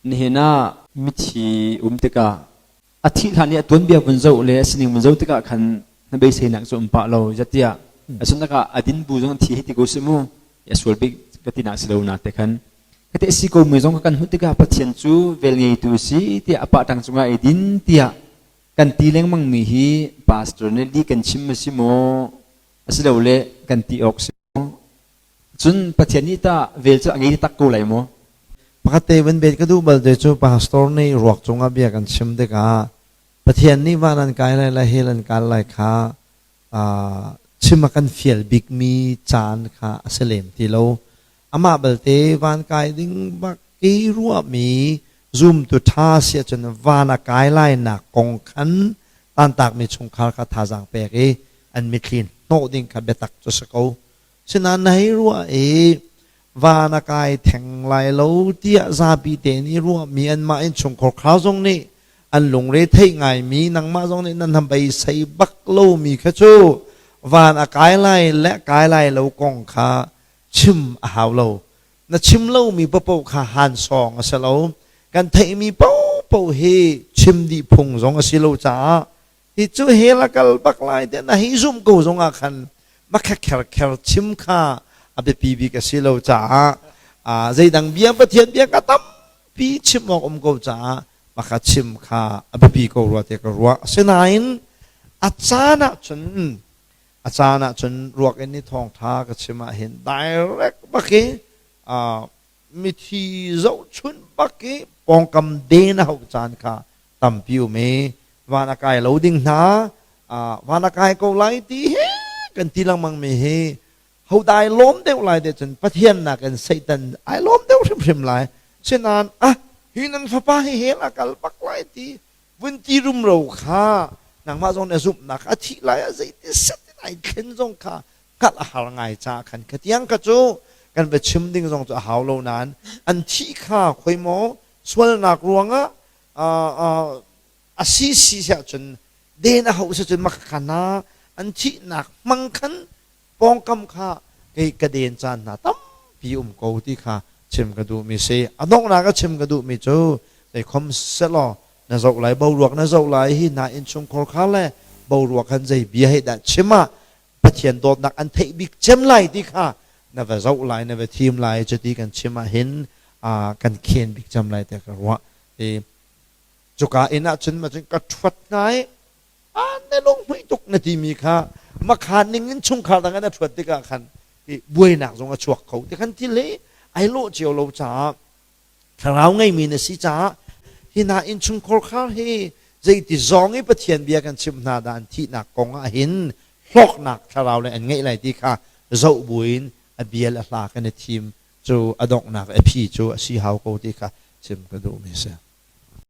Nihin ah mithi um tikah a thih hlan i a tuanbia vun zoh le a sining vun zoh tikah khan na beiseinak cu um pah lo zatiah asun ah a din bu zong thi hi ti ko si mu a sual bik ka tinak si lo na te khan kate si ko mi zong kan hmuh tikah Pathian cu vel ngeitu si tiah a pa tang cungah ei din tiah kan ti lengmang mi hi pastor nih li kan chim a si maw asilole kan ti awk si Cun Pathian nih tah vel cu a ngei tak ko lai maw? Pakhat te van bet ka duh balte cu pastor nih ruak cungah bia kan chim tikah Pathian nih van an kai lai le hell an kal lai kha chim a kan fial bikmi caan kha a si lem ti lo. Amah balte van kai ding bak i ruahmi zumtu ṭha si ahcun van a kai lainak kong khan tantakmi chungkhar kha thazaang pek i an mitthli hnawh ding kha biatak cu si ko. Sinain na hei ruah i van a kai theng lai lo tiah zapi te nih ruahmi anmah innchungkhar kha zong nih an lungre theih ngaimi nangmah zong nih nan beisei bak lomi kha cu van a kai lai le kai lai lo kong kha chim a hau lo. Na chim lomi paohpaoh kha hansawng a si lo. Kan theihmi paohpaoh hi chim dih phung zong a si lo caah hi cu hell a kal bak lai te na hei zumh ko zong ah khan makha kher kher chim kha a biapi bik a si lo caah zeidang bia Pathian bia ka tampi chim awk um ko caah makha chim kha a biapi ko rua te ka ruah. Asinain a caan ah cun a caan ah cun ruak in ni thawngtha ka chim ah hin direct bak i mithi zohchunh bak i pawngkam den a hauh caan kha tampi um i van a kai lo ding hna van a kai ko lai ti hi kan ti lengmang mi hi hodah ai lawm deuh lai te cun Pathian nakin Satan ai lawm deuh hrimhrim lai. Sinain ah hi nan fapa hi hell a kal bak lai ti vun ti rumro kha nangmah zong na zumhnak a thih lai ah zeiti set in ai thlen zong kha hngalh a har ngai caah khan khatiang kha cu kan va chim ding zong cu a hau lo nain an thih kha khoi maw sualnak ruangah a si si siah cun den a hauh si cun makhana an thihnak hmang khan pawngkam kha kei ka den caan hna tampi um ko ti kha chim ka duhmi si. A donghnak a chim ka duhmi cu zeikhom selaw na zoh lai boruak na zoh lai hi hna innchungkhar kha le boruak khan zei bia hei dah chim ah Pathian dawtnak an theih bik cem lai ti kha na va zoh lai na va thim lai cuti kan chim ah hin kan khen bik cem lai tiah ka ruah. I cuka inn ah cun ma cun ka ṭhuat hna i na lunghmuih tuk na timi kha makhan ning in chungkhar dang in a ṭhuat tikah khan buainak zong a chuak kho ti khan thil hi ai lawh cio lo caah thlarau ngeimi na si caah hi hna innchungkhar khar hi zeiti zong i Pathian bia kan chimh hna dah an thihnak kong ah hin hlawknak thlarau le an ngeih lai ti kha zoh buin a bia le hla kan i thim cu a donghnak a phi cu a si hau ko ti kha chim ka duhmi si.